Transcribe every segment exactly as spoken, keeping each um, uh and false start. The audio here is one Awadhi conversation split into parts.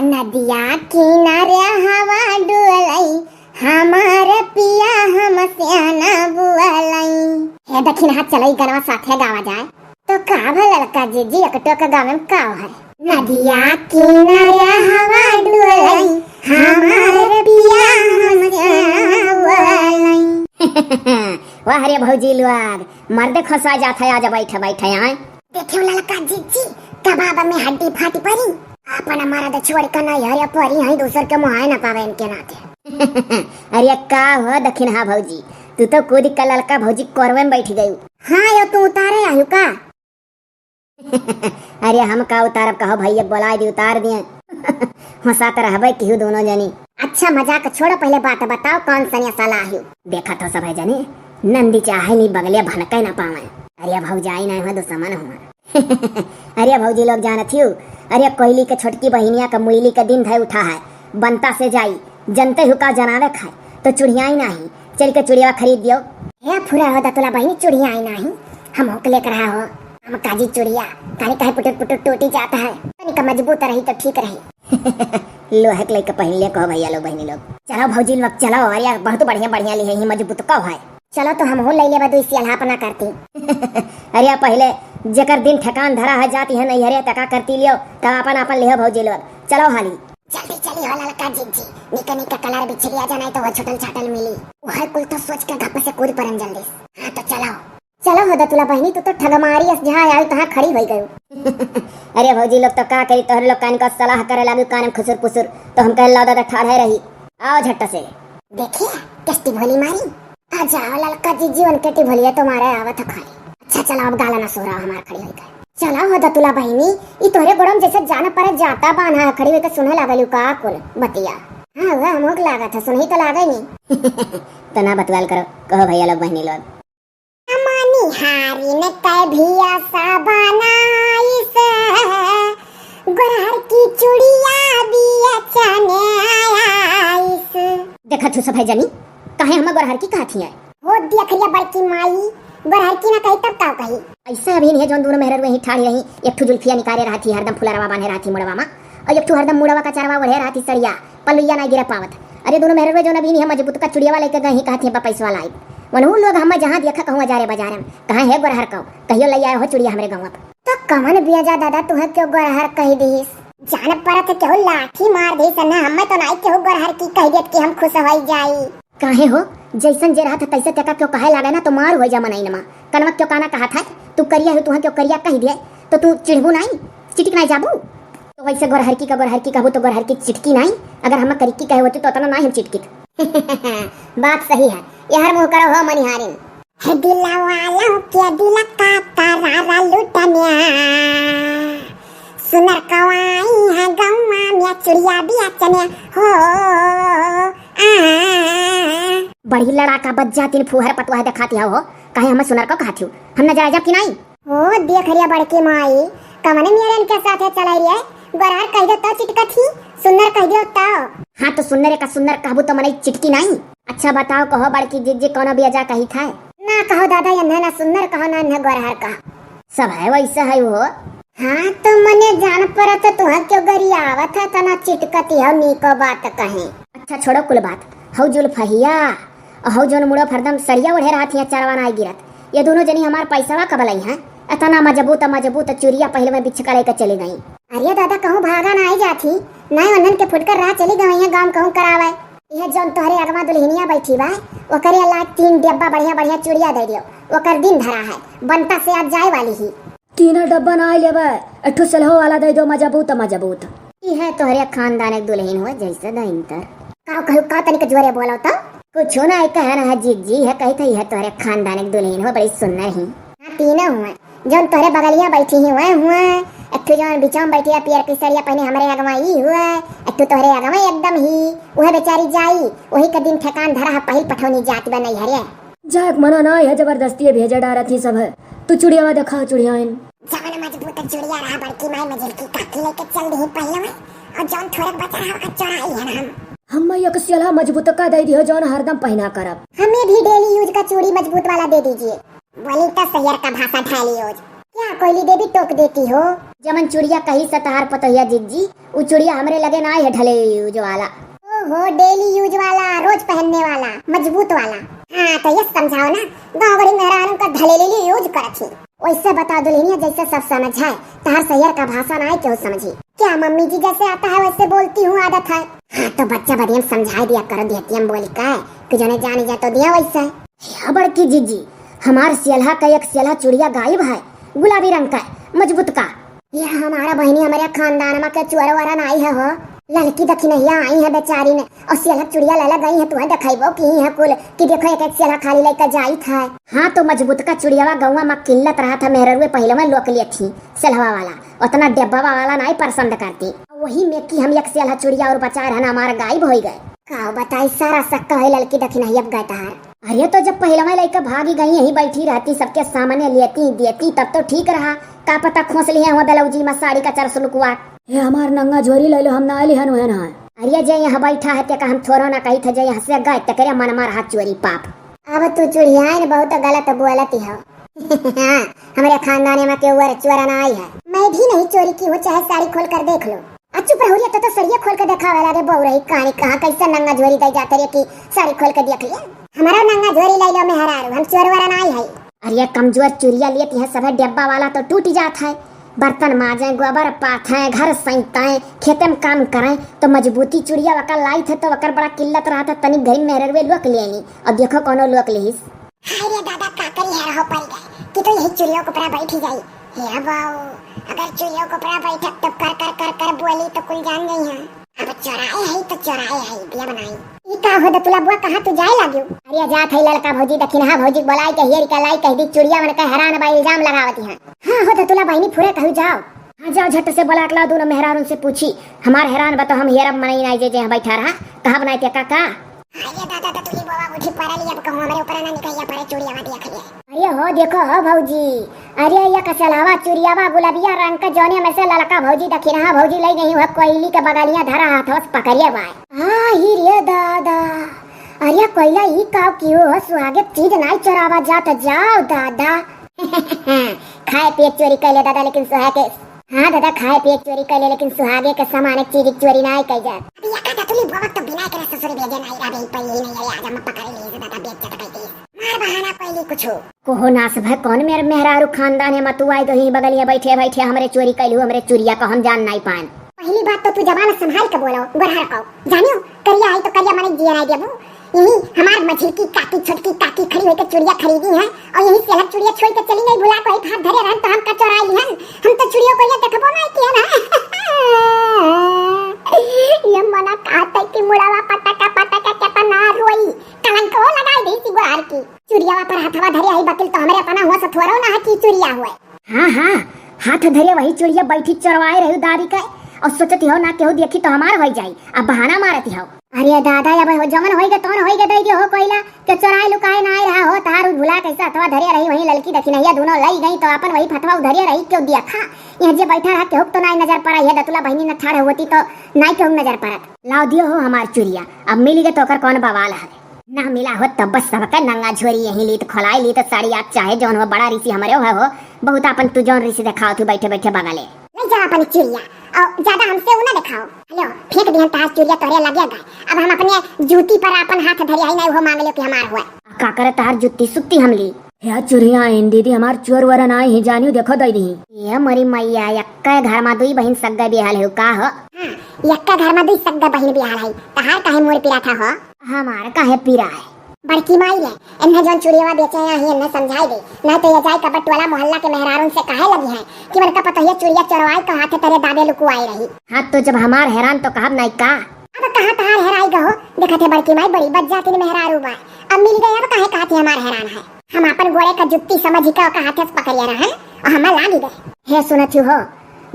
नदिया किनारे हवा डुअलई, हमार पिया हमसे ना बुअलई। हे दखिनहा, चलई गनवा साथे गावा जाए। तो का भा ललका जीजी, एकटो के गावे में का है? नदिया किनारे हवा डुअलई, हमार पिया हमसे ना बुअलई। वाह रे भौजी लोग, मर्दे खोसा जात है आज बैठे बैठे आए। देखियो ललका जीजी, कबाब में हड्डी फाटी परी। आपन मरद छोड़ के नैहरे परी हैं, दूसर के मुहाए न पावे इनके नाते। अरे का हो दखिनहा भौजी, तू तो कूद के ललका भौजी कोरवे में बैठ गई। हाँ यो, तू उतारे आयु का? अरे हम का उतारब, कहो भैया बोलाए दी, उतार दिए। हंसात रहबे केहू दोनों जनी। अच्छा मजाक छोड़ो, पहले बात बताओ कौन सनिया साला आयु? देखत हो सभे जनी, नंदी चाहे नी बगले भनके ना पावे। अरे भौजाई ना हुआ, दुश्मन हुआ। अरे भौजी लोग जानत हियो, अरे कोयली के छोटकी बहिनिया का मुइली के दिन धै उठा है, बनता से जाई, जनते हो का जनावे खाए, तो चुड़ियाई नाही, चल के चुड़िया खरीद दियो। हे फुरा हो दतुला बहिनी, चुड़ियाई नाही, हम होक लेकर रहा हो, हम काजी चुड़िया, कानी काहे पुटुर पुटुर टूटी जाता है, तनिका मजबूत रही तो ठीक रही। लोहे के लइके पहन ले कहो भैया लोग, बहिनी लोग। चलो भौजी लोग, चलो, अरे बहुत बढ़िया बढ़िया लिहे ही, मजबूत कहो है। चलो तो हमहू ले लेबा दुई सियाल अपना करती। अरे पहले जेकर दिन ठेकान धरा है जाती है नैहरे, तका करती लियो, तब अपन अपन लिहो भौजी लोग। चलो हाली। जल्दी चली हो ललका जीजी, निके निके कलर बिछलिया जाना तो वो छुटल छाटल मिली। वह कुल तो सोच के गप से कूद परन जल्दी। हाँ तो चलो। चलो हो दतुला बहिनी, तू तो ठगमारी अस जहाँ आयु तहाँ खड़ी होई गयु। अरे भौजी लोग तो का करी, तोहरे लोग कान का सलाह करे लागू कान में खुसुर पुसुर, तो हम कहे लाओ दादा ठाढ़े रही, आओ झट्ट से। देखिए कैसी भोली मारी। आ जाओ ललका जीजी, उनके टिभोलिया तुम्हारे आवत है खाली। अच्छा चलो अब गाला ना सोरा हमार खड़ी होई गए। चलो हो दतुला बहिनी, ई तोहरे गोड़म जैसे जान परे जाता बान्हा है, खड़ी होई के सुने लागल का कुल बतिया। हाँ वह हमोक लागत है, सुनही तो लागे नी। तो ना बतवाल करो, कहो भैया लोग बहिनी लोग। मनिहारिन कै भी आशा बनाइस, गोरहर की चुड़िया बियचने आइस। देखत हो सभे जनी, काहे हम गोरहर की कहत हिया? हो देखरिया बड़की माई, गोरहर की ना कही तब का कही? ऐसा अभी नहीं है, जौन दोनों मेहररुए ही ठाड़ी रही, एक ठो जुल्फिया निकारे रहत ही, हरदम फुलरवा बांधे रहत ही मुड़वा मा, और एक ठो हरदम मुड़वा का चरवा ओढ़े रहत ही सड़िया, पलुइया ना गिरे पावत। अरे दोनों मेहररुए जौन अभी नहीं है, मजबूत का चुड़ियावा लेके गई ही, कहत ही बा पैसवा लाई। वनहू लोग हम जहाँ देखा कहूँ अजारे बाजारे में, कहाँ है गोरहर कौ, कहियो ले आए हो चुड़िया हमरे गाँव पर। तो कमन बिया जा दादा तुहे क्यों गोरहर कही दीस? जान परत है केहू लाठी मार दीस ना, हमें तो नाई केहू गोरहर की कही देत कि हम खुश होई जाई। काहे हो, जैसन जे रहत है तैसे तेका क्यों कहे लागे ना, तो मार हो जा मनई नमा। कनवा क्यों काना कहत है, तू करिया हो, तुहा क्यों करिया कह दिए, तो तू चिढ़बू नाई, चिटिक नाई जाबू। तो वैसे गोरहरकी का गोरहरकी कहबू तो गोरहरकी चिटकी नाई, अगर हम करिकी कहे होती तो उतना नाई हम चिटकित। बात सही है, यहर मुँह करो हो मनिहारिन। हे दिलवालों के दिल का करारा लुटनिया, सुनर कवाई है गौवा में चुड़िया बियाचने हो। आ। बड़ी लड़ाका बज जाती फूहर पतुआ देखाती हो, काहे हमें सुनर को कहती हो? हम नजर आ जाब कि नाई? ओ देख रिया बड़की माई, कमने मेरन के साथे चलाई रिया, गोरहर कह दे तो चिटकत ही, सुन्नर कह दे तो। हाँ तो सुन्नरे का सुन्नर कहबू तो मनई चिटकी नाई। अच्छा बताओ कहो बड़की जिज्जी कौनो बिया जा कही था? ना कहो दादा, एन्हे ना सुन्नर कहो ना एन्हे गोरहर कहो। सब है वैसा है वो। हाँ तो मने जान परत तुहा क्यों गरियावत है तना चिटकती हो नीको बात कहे। अच्छा छोड़ो कुल बात, हौ जुल्फहिया अहौ जौन मुड़ो फरदम सड़िया ओढ़े रहत हिया, चरवा नाई गिरत। ये दोनों जनी हमार पैसवा कब लई हैं? इतना मजबूत, मजबूत चुरिया पहले में बिछका लेके चली गई। अरे दादा, कहूँ भागा नाई जात ही, नाई उन्हन के फुटकर रहा चली गई हैं गाँव कहूँ करावे। यह जौन तोहरे अगवा दुल्हनिया बैठी बा, ओकरे ला तीन डिब्बा बढ़िया बढ़िया चुड़िया दे दियो, ओकर दिन धरा है, बनता से आज जाए वाली ही। तीना डब्बा ना लेबे, एक ठो सेल्हो वाला दे दो, मजबूत मजबूत। ई है तोहरे खानदान एक दुल्हन हो जैसे दहिंतर। का कहू का तनिक जोरे बोलो तो? कुछ ना कहे ना है जिज्जी है, कही थी है तोहरे खानदान एक दुल्हन हो बड़ी सुंदर ही। हाँ तीनों हुए, जौन तोहरे बगलिया बैठी ही हुए हुए, एक ठो जौन बिचाम बैठी है पियर की सड़िया पहने हमरे अगवा ई हुए, एक ठो तोहरे अगवा एकदम ही, वह बेचारी जाई, वही के दिन ठेकान धरा है पहिल पठौनी जात बा नैहरे। जाक मना ना है, जबरदस्ती भेजे डारत ही सब है। तू चुड़ियावा देखा चुड़ियाइन। जवन मजबूत चुड़िया रहा बड़की माई मझिलकी काकी लेके चल दी पहले में, और जौन थोड़क बचा रहा ओकर चोराई है ना हम। हम एक सियला मजबूत का दे दियो जौन हरदम पहना करब। हमें भी डेली यूज का चूड़ी मजबूत वाला दे दीजिए। बोली तो सैयर का भाषा डेली यूज। क्या कोयली देवी टोक देती हो। जवन चुड़िया कही से तहार पतोहिया जिज्जी, उ चुड़िया हमरे लगे ना है, daily use वाला। ओहो, daily use वाला, रोज पहनने वाला, मजबूत वाला। हाँ, तो ये समझाओ ना, गाँव बड़ी मेहरानू का daily use करत ही। वैसे बता दुल्हनिया, जैसे सब समझ है, तहार सैयर का भाषा ना है, क्यों समझी? क्या मम्मी जी जैसे आता है वैसे बोलती हूँ, आदत है। हाँ, तो बच्चा बदियम समझाई दिया करो, देहतियम बोली का है, कि जने जानी जा तो दिया वैसे। हे बड़की जिज्जी, हमार सियलहा का एक सियलहा चुड़िया गायब है, गुलाबी रंग का, मजबूत का। ये हमारा बहिनी, हमारे खानदान में के चुअर वरन आई है हो, ललकी दखिनहिया आई है बेचारी ने, और सियलहा चुड़िया लैला गई है, तुहे देखैबो की है कुल, कि देखो एक एक सियलहा खाली लैके जाइत है। हाँ, तो मजबूत का चुड़ियावा गौवा में किल्लत रहा था, मेहररुए पहले में लोक लिए थी, सियलहवा वाला, उतना डेब्बा वाला नाई पसंद करती। वही में की हम एक सियलहा चुड़िया और बचा रहना, हमारा गायब होई गए। का बताई, सारा शक है ललकी दखिनहिया अब गए तहार। अरे तो जब पहलवा लइका भागी गई, यहीं बैठी रहती, सबके सामने लेती देती, तब तो ठीक रहा। का पता खोस लिए हुआ ब्लाउजी में साड़ी का चरस लुकवा। हे हमार नंगा झोरी ले लो, हम ना लिहन उहन है। अरे जे यहाँ बैठा है, तेका हम थोड़ो ना कही थे, जे यहाँ से गए, तेकरे मन मार हाथ चोरी पाप। अब तू चुड़ियाइन बहुत गलत बोलती हो। हाँ, हमरे खानदान में केहू और चोरन आई है। मैं भी नहीं चोरी की हूँ, चाहे साड़ी खोल कर देख लो। आ चुप रहो रे, तो, तो सड़िया खोल के देखावे लागे बउरही, कहानी कहाँ कैसे नंगा झोरी दे जाते रे कि साड़ी खोल के देख लिया। हमारा नंगा झोरी ले लो मेहरारू, हम चोर वरन आई है। अरे कमजोर चुड़िया लेती है, सभे डेब्बा वाला तो टूट जात है। बर्तन माजे, गोबर पाथे, घर सैते, खेते में काम करे, तो मजबूती चुड़िया वकर लाई थे, तो वकर बड़ा किल्लत रहा था, तनी गरीब मेहररुए लोक लेनी। और देखो कोनो लोक लिहिस। हाय रे दादा, का करी, हेरहो पड़ गए कि तो यही चुड़ियों के ऊपरा बैठी जाई। हे बाऊ, अगर चुड़ियों के ऊपरा बैठत तो कर कर कर कर बोली तो कुल जान गई हैं। अब चोराए है तो चोराए है, बिया बनाई। ई का हो दतुला बुआ, कहाँ तू जाए लागियो? अरे जात है ललका भौजी, दखिनहा भौजी बोलाई के हियर का लाई, कह दी चुड़िया मन का हेरान बा, इल्जाम लगावती हैं। हाँ हो दतुला बहिनी, फुरे कहू जाओ। हाँ जाओ, झट से बोला के लाओ, दोनों मेहरारून से पूछी। हमार हेरान बा तो हम हेरब मनई नाई जे, जे यहाँ बैठा रहा, कहब नाई ते का का। अरे दादा, दतुली बाबा उठी पड़ल, अब कहूँ हमरे ऊपर ना निकलिया पड़े, चुड़ियावा देख ले। अरे हो देखो हो भौजी, अरे ये कचलहवा चुड़ियावा गुलबिया रंग का, जौने में से ललका भौजी दखिनहा भौजी लई गई, वह कोयली के बगलिया धरा हाथ से पकड़िए बाय। आ ही रे दादा, अरे कोयला ई काव कियो हो, सुहागे चीज नाई चोरावा जात, जाओ दादा। खाए पिए चोरी कैले दादा, लेकिन सुहागे, हाँ दादा, खाए पिए चोरी कैले, लेकिन सुहागे के सामान एक चीज चोरी नाई कई जात। अभी यका दतुली बोवक तो बिना एकरे ससुर भेजे नाई रहबे, ई पहिले ही नहीं, अरे आज हम पकड़ लिए दादा, बेइज्जत कर दी। मार बहाना कोयली कुछ। कोहो नास भय, कौन मेर मेहरारू खानदान है, मतुआई गही बगलिया बैठे बैठे हमरे चोरी कैलू, हमरे चुरिया को हम जान नाई पाएन। पहली बात तो तू जबान संभाल के बोलो, गोरहर को। जानियो, करिया है तो करिया माने जिया नाई देबू। यही हमार मझिलकी काकी, छोटकी काकी खड़ी होके चुड़िया खरीदी है और यही से अलग चुड़िया छोड़ के चली गई, भुला को एक हाथ धरे रहन तो हम का चोराई लिहन। हम तो चुड़ियों को ये देखबो नाई किया ना। ये मना कहते कि मुड़ावा पटका पटका केतना रोई, कलंक वो लगाई दी सी गोहार की। चुड़ियावा पर हथवा धरे आई बकिल तो हमरे अपना हुआ से थोड़ो ना है कि चुड़िया हुए। हाँ, हाँ, हाथ धरे वही चुड़िया बैठी चोरवाए रही दादी के, और सोचती हो ना केहू देखी तो हमार होई जाई, अब बहाना मारती हो। अरे दादा, अब हो जवन होई गे तवन होई गे, दई दियो हो कोयला के चोराए लुकाए ना आए रहा हो, तार उ भुला कैसे हथवा धरे रही वही ललकी दखिनहिया दोनों लई गई तो अपन वही फथवा उधरे रही, क्यों दिया खा। यहाँ जे बैठा रहा केहू तो नाई नजर पड़ा, ये दतुला बहिनी न ठाड़ होती तो नाई केहू नजर पड़त। लाओ दियो हो हमार चुरिया, अब मिली गे तो ओकर कौन बवाल है। ना मिला हो तब बस सबके नंगा झोरी यहीं लीत खोलाई लीत साड़ी आप चाहे जौन हो बड़ा ऋषि हमरे हो, हो बहुत अपन तू जौन ऋषि देखाओ तू बैठे बैठे बगले। ले जाओ अपन चिड़िया और ज्यादा हमसे ऊ ना दिखाओ। हेलो, फेंक दिहन तहार चुरिया तोरे लगे गए। अब हम अपने जूती पर अपन हाथ धरे आई नहीं, वो मांग लो कि हमार हुआ। का करे तहार जुत्ती सुत्ती हम ली। हे चुरिया इन दीदी, हमार चोर वरन आई ही जानियो, देखो दई दी। ये मोरी मैया, यक्का घर मा दुई बहिन सग्गा बिहाल है का हो? हाँ, यक्का घर मा दुई सग्गा बहिन बिहाल है, तहार काहे मोर पिरा था हो? हमार काहे पिरा है? बड़की माई ले, इन्हें जौन चुड़ियावा बेचे आई, इन्हें समझाई दे, नहीं तो ये जाई कपट वाला मोहल्ला के मेहरारून से कहे लगी है कि उनका पतोहिया चुड़िया चोरवाई का हाथे तेरे दादे लुकुआई रही। हाँ, तो जब हमार हेरान तो कहब नहीं का? अब कहाँ तहार हेराई गहो? देखत है बड़की माई बड़ी बज्जातिन मेहरारू बा, अब मिल गए, अब काहे कहत है हमार हेरान है? हम अपन गोड़े का जुत्ती समझ के ओका हाथे से पकड़िया रहे और हमार लागी गए। हे सुनत हो,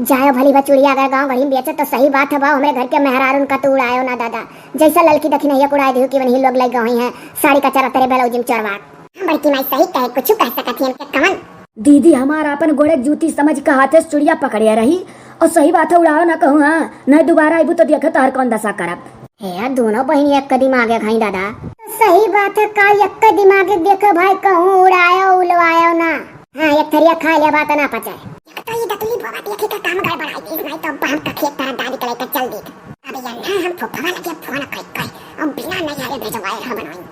जायो भली बा चुड़िया अगर गाँव घड़ी में बेचो तो सही बात है बा, हमरे घर के मेहरारून का तो उड़ायो ना दादा, जैसा ललकी दखिनहिया उड़ाए दियो कि वही लोग लग गए हैं, साड़ी का चरा तेरे ब्लाउज में चोरवा। हाँ, बड़की माई सही कहे, कुछ कह सकत ही हमके कवन। दीदी हमार अपन गोड़े जूती समझ के हाथे से चुड़िया पकड़िया रही और सही बात है उड़ाओ ना कहूँ, हाँ, नहीं दोबारा आईबू तो देखो तोहर कौन दशा करब। हे यार, दोनों बहिन एक दिमागे खाई दादा। तो सही बात है, का एक दिमागे देखो भाई, कहूँ उड़ायो उलवायो ना। हाँ, एक थरिया खाइ लेबा त ना पचे। एक तो ई दतुली बोबा देखी का काम गड़बड़ाइ दी, नाहीं तो हम कखिए तारा दादी के लइके चल दीत। अब यन्हा हम फुफवा लगे फोन कइ कइ, अब बिना नैहरे भेजवाए रह बनाई।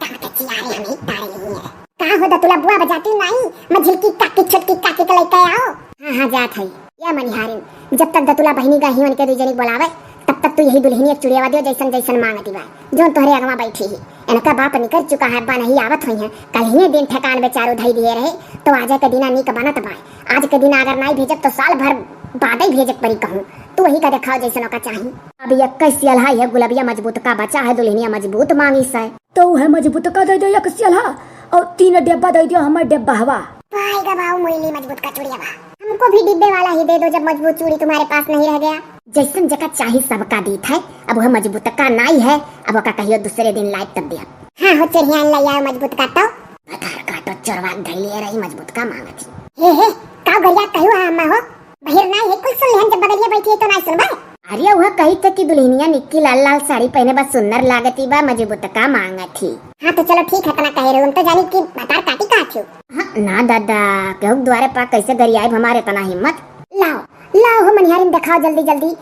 दांत चियारे हम ही तारे लिए। का हो दतुला बुआ बजाती नाहीं, मैं झिलकी काकी छोटकी काकी के लइके आओ। हाँ, हाँ, जात है। या मनिहारिन, जब तक दतुला बहिनी गहिवन के दुइ जनी बोलावे, तब तक तू यही दुल्हनिया के चुड़ियावा दियो, जइसन जइसन मांगती बा, जउन तोहरे अगवा बैठी ही। इनका बाप निकर चुका है, अब्बा नहीं आवत होइहैं। कल्हिने दिन ठेकान बेचारू धई दिहे रहे, तो आजे के दिना नीक बनत बाय। आज के दिना अगर नाई भेजब, तो साल भर बादे भेजे के परी कहूँ। तू वही का देखाओ, जइसन ओका चाही। अब यक्कइ सियलहा है गुलबिया मजबूत का बचा है, दुल्हनिया मजबूत मांगी सै। तो उहे मजबूत का दइ दियो एक सियलहा, और तीन डिब्बा दइ दियो हमर डिब्बा हवा। पाएगा बाऊ मोइली मजबूत का चुड़िया बा। हमको भी डिब्बे वाला ही दे दो, जब मजबूत चूड़ी तुम्हारे पास नहीं रह गया। जइसन जेका चाही सबका दीत है, अब वह मजबूत का नाई है, अब ओका कहियो दूसरे दिन लाइब तब दिया। हाँ हो चेरिया, लइ आओ मजबूत का तो। भतार काटो चोरवा धइले रही, मजबूत का मांगत ही। हे हे, का गरिया कहियो है अम्मा हो? बहिर नाई है, कुल सुन लेहन, जब बगलिया बैठी है तो नाई सुनबा। अरे वह कही थे कि दुल्हनिया निक्की लाल लाल साड़ी पहने बा, सुन्नर लागती बा, मजबूत का मांगत ही। हाँ तो चलो ठीक है, इतना कहे रहो, हम तो जानी कि भतार काटी का थी। हाँ, ना दादा, केहू के द्वारे पा कैसे गरियाइब हमारे इतना हिम्मत। लाओ, लाओ हो मनिहारिन देखाओ जल्दी जल्दी।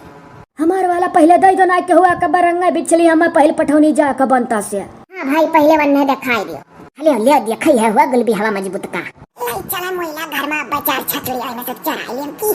हमार वाला पहिले दइ दो ना, केहू आके बरंगा बिछली, हमें पहिले पठौनी जा के बनता से। हाँ भाई, पहिले वन्ने देखाई दियो। ले, ले, देखई है हुआ गुलबी हवा मजबूत का। ले चला मोइला घर में बजार छतुरी आई में से चराई लेम की।